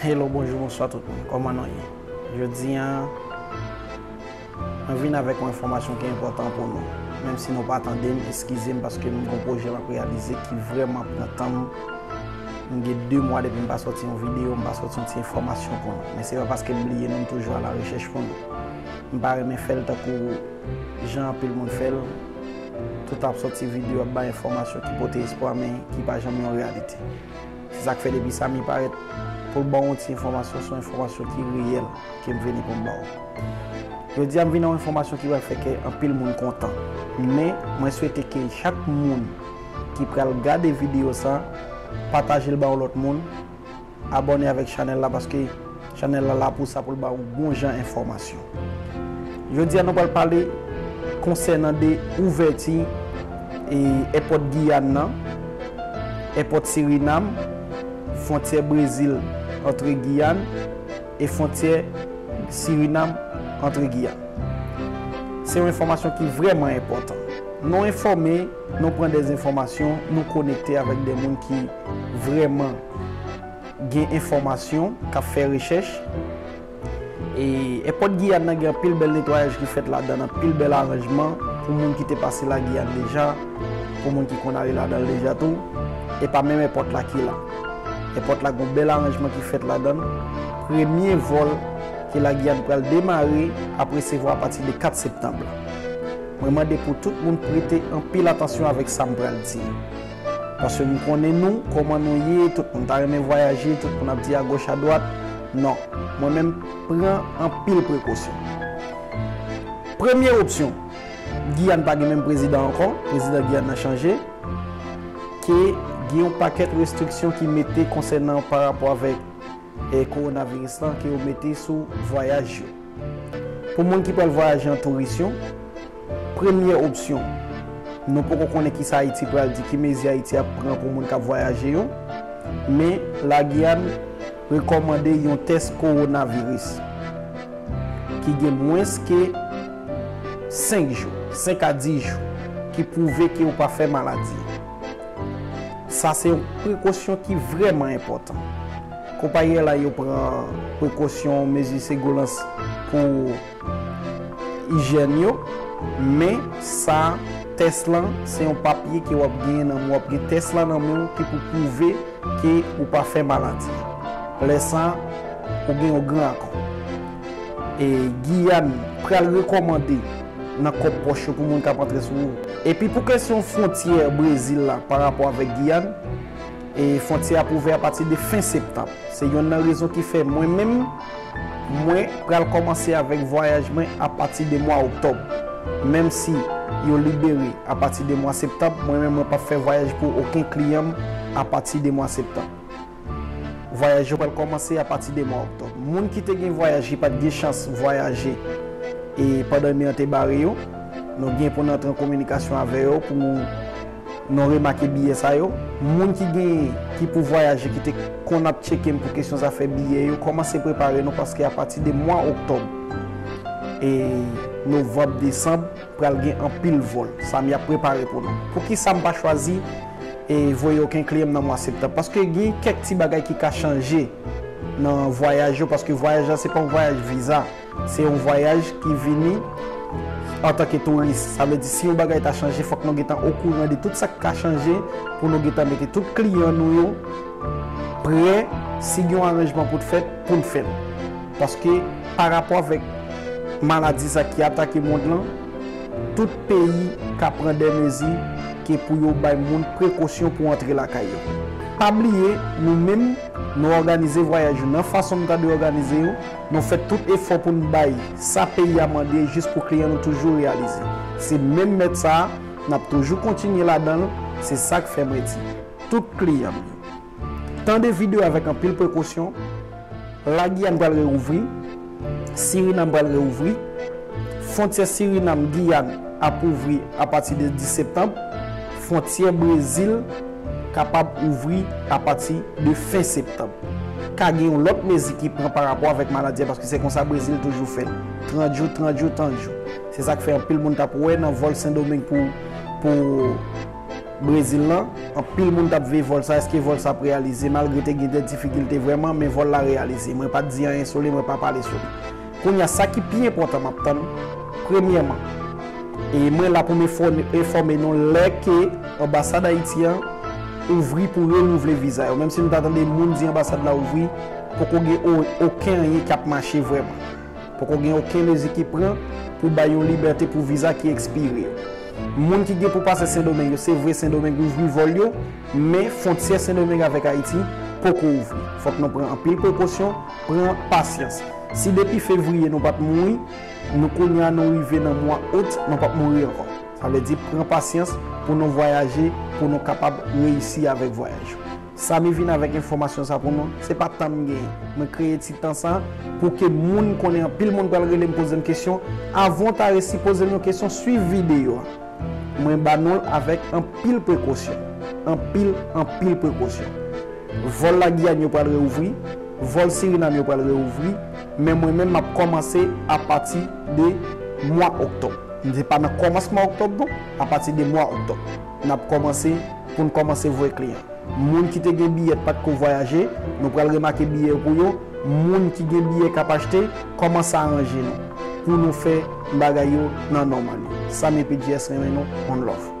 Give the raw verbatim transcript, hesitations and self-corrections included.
Hello, bonjou, bonswa tout moun. Kòman nou ye? Jodi a, mwen vin avèk yon enfòmasyon ki enpòtan pou nou. Menm si nou pa tande m, eskize m paske m gon pwojè m ap reyalize ki vrèman pran tan m. M gen de mwa depi m pa sòti yon videyo, m pa sòti yon ti enfòmasyon pou nou. Men se pa paske m bliye nou, m toujou a la rechèch pou nou. M pa renmen fè l tankou jan anpil moun fè l. Tout ap sòti videyo, ap bay enfòmasyon ki pote espwa, men ki pa janm yon reyalite. Se sa k fè depi Samy parèt pou l ba w yon ti enfòmasyon, se yon enfòmasyon ki reyèl ke m vini pou m ba w. Jodi a, m vin ak yon enfòmasyon ki pral fè kè anpil moun kontan. Men, mwen swete ke chak moun ki pral gade videyo sa, pataje l ba yon lòt moun, abòne avèk chanèl la paske chanèl la la pou sa, pou l ba w bon jan enfòmasyon. Jodi a, nou pral pale konsènan de ouvèti e èpòt Giyàn nan, èpòt Sirinam, fwontyè Brezil antre Giyàn e fwontyè Sirinam antre Giyàn. Se yon enfòmasyon ki vrèman enpòtan. Nou enfòme, nou pran de enfòmasyon, nou konekte avèk de moun ki vrèman gen enfòmasyon, k ap fè rechèch. E èpòt Giyàn nan gen anpil bèl netwayaj ki fèt ladan l, anpil bèl aranjman pou moun ki te pase la Giyàn deja, pou moun ki konn ale ladan l deja tou. E pa menm èpòt la ki la. Èpòt la gon bèl aranjman ki fèt ladan l. Premye vòl ke la Giyàn pral demare ap resevwa apati de kat septanm la. Mwen mande pou tout moun prete anpil atansyon avèk sa m pral di. Paske m konnen nou, kòman nou ye, tout moun ta renmen vwayaje, tout moun ap di agoch adwat. Non, mwen menm pran anpil prekosyon. Premye opsyon, Giyàn pa gen menm prezidan ankò, prezidan Giyàn nan chanje, ke gen yon pakèt restriksyon ki mete konsènan pa rapò avèk e kowonaviris lan ke yo mete sou vwayaj yo. Pou moun ki pral vwayaje an touris yo, premye opsyon, nou poko konnen kisa Ayiti pral di, ki mezi Ayiti ap pran pou moun k ap vwayaje yo, men la Giyàn rekòmande yon tès kowonaviris ki gen mwens ke senk jou, senk a dis jou, ki pwouve ke ou pa fè maladi. Sa se yon prekosyon ki vrèman enpòtan. Konpayi aryèl la yo pran prekosyon, mezi segilans pou ijyèn yo, men sa, tès lan, se yon papye ke w ap genyen nan men w, w ap gen tès lan nan men w ki pou pwouve ke ou pa fè maladi. Lè sa, ou gen yon gran akò. E Giyàn pral rekòmande nan kòb pòch yo pou moun k ap antre sou. Epi pou kesyon fwontyè Brezil la pa rapò avèk Giyàn, e fwontyè ap ouvè apati de fen septanm. Se yonn nan rezon ki fè mwen menm, mwen pral kòmanse avèk vwayaj mwen apati de mwa oktòb. Menm si yo libere apati de mwa septanm, mwen menm mwen p ap fè vwayaj pou okenn kliyan m apati de mwa septanm. Vwayaj yo pral kòmanse apati de mwa oktòb. Moun ki te gen vwayaj ki pa t gen chans vwayaje e pandan men an te bare yo, nou gen pou n antre an kominikasyon avè yo pou nou remake biyè sa yo. Moun ki gen, ki pou vwayaje, ki te konn ap tcheke m pou kesyon zafè biyè yo, kòmanse prepare nou paske apati de mwa oktòb e novanm, desanm, pral gen anpil vòl. Samy ap prepare pou nou. Poukisa m pa chwazi e voye okenn kliyan m nan mwa septanm? Paske gen kèk ti bagay ki ka chanje nan vwayaj yo, paske vwayaj la se pa yon vwayaj viza, se yon vwayaj ki vini antanke touris. Sa vle di si yon bagay ta chanje, fòk nou gentan okouran de tout sa k ka chanje pou nou gentan mete tout kliyan nou yo prè, si gen yon aranjman pou t fèt, pou n fè l. Paske pa rapò avèk maladi sa ki atake mond lan, tout peyi ka pran de mezi ke pou yo bay moun prekosyon pou antre lakay yo. Pa bliye, nou menm, nou òganize vwayaj yo nan fason nou ta dwe òganize yo, nou fè tout efò pou n bay sa peyi a mande jis pou kliyan nou toujou reyalize. Se menm mèt sa a, n ap toujou kontinye ladan l, se sa k fè mwen di tout kliyan m yo, tande videyo avèk anpil prekosyon. La Giyàn pral reouvri, Sirinam pral reouvri, fwontyè Sirinam Giyàn ap ouvri apati de dis septanm, fwontyè Brezil kapab ouvri apati de fen septanm. Ka gen yon lòt mezi ki pran pa rapò avèk maladi a, paske se konsa Brezil toujou fè l. Trant jou, trant jou, trant jou. Se sa k fè anpil moun t ap wè nan vòl Sendomeng pou, pou Brezil lan, anpil moun t ap veye vòl sa, èske vòl sa ap reyalize? Malgre te gen de difikilte vrèman, men vòl la reyalize. Mwen pa t di anyen sou li, mwen pa pale sou li. Kounye a, sa ki pi enpòtan m ap tann, premyèman, e mwen la pou m enfòme, enfòme nou lè ke anbasad Ayiti an ouvri pou renouvle viza yo. Menm si nou ta tande moun di anbasad la ouvri, poko gen o-, okenn anyen k ap mache vrèman. Poko gen okenn mezi ki pran pou bay yon libète pou viza ki ekspire yo. Moun ki gen pou pase Sendomeng yo, se vre Sendomeng ouvri vòl yo, men fwontyè Sendomeng avèk Ayiti poko ouvri. Fòk nou pran anpil prekosyon, pran pasyans. Si depi fevriye nou pa t mouri, nou kounye a nou rive nan mwa out, nou p ap mouri ankò. Sa vle di pran pasyans pou nou vwayaje, pou nou kapab reyisi avèk vwayaj yo. Samy vin avèk enfòmasyon sa pou nou. Se pa tan m genyen. Mwen kreye ti tan sa pou ke moun konnen, anpil moun pral rele m poze m kesyon. Avan w ta resi poze m yon kesyon, swiv videyo a. Mwen ba nou l avèk anpil prekosyon. Anpil, anpil prekosyon. Vòl Lagiyàn yo pral reouvri, vòl Sirinam yo pral reouvri, men mwen menm m ap kòmanse apati de mwa oktòb. Se pa nan kòmansman oktòb non, apati de mwa oktòb. N ap kòmanse pou n kòmanse voye kliyan. Moun ki te gen biyè pa t ko vwayaje, nou pral remake biyè yo pou yo. Moun ki gen biyè k ap achte, kòmanse aranje nou pou nou fè bagay yo nan nòmal yo. Samy P G S renmen nou, one love.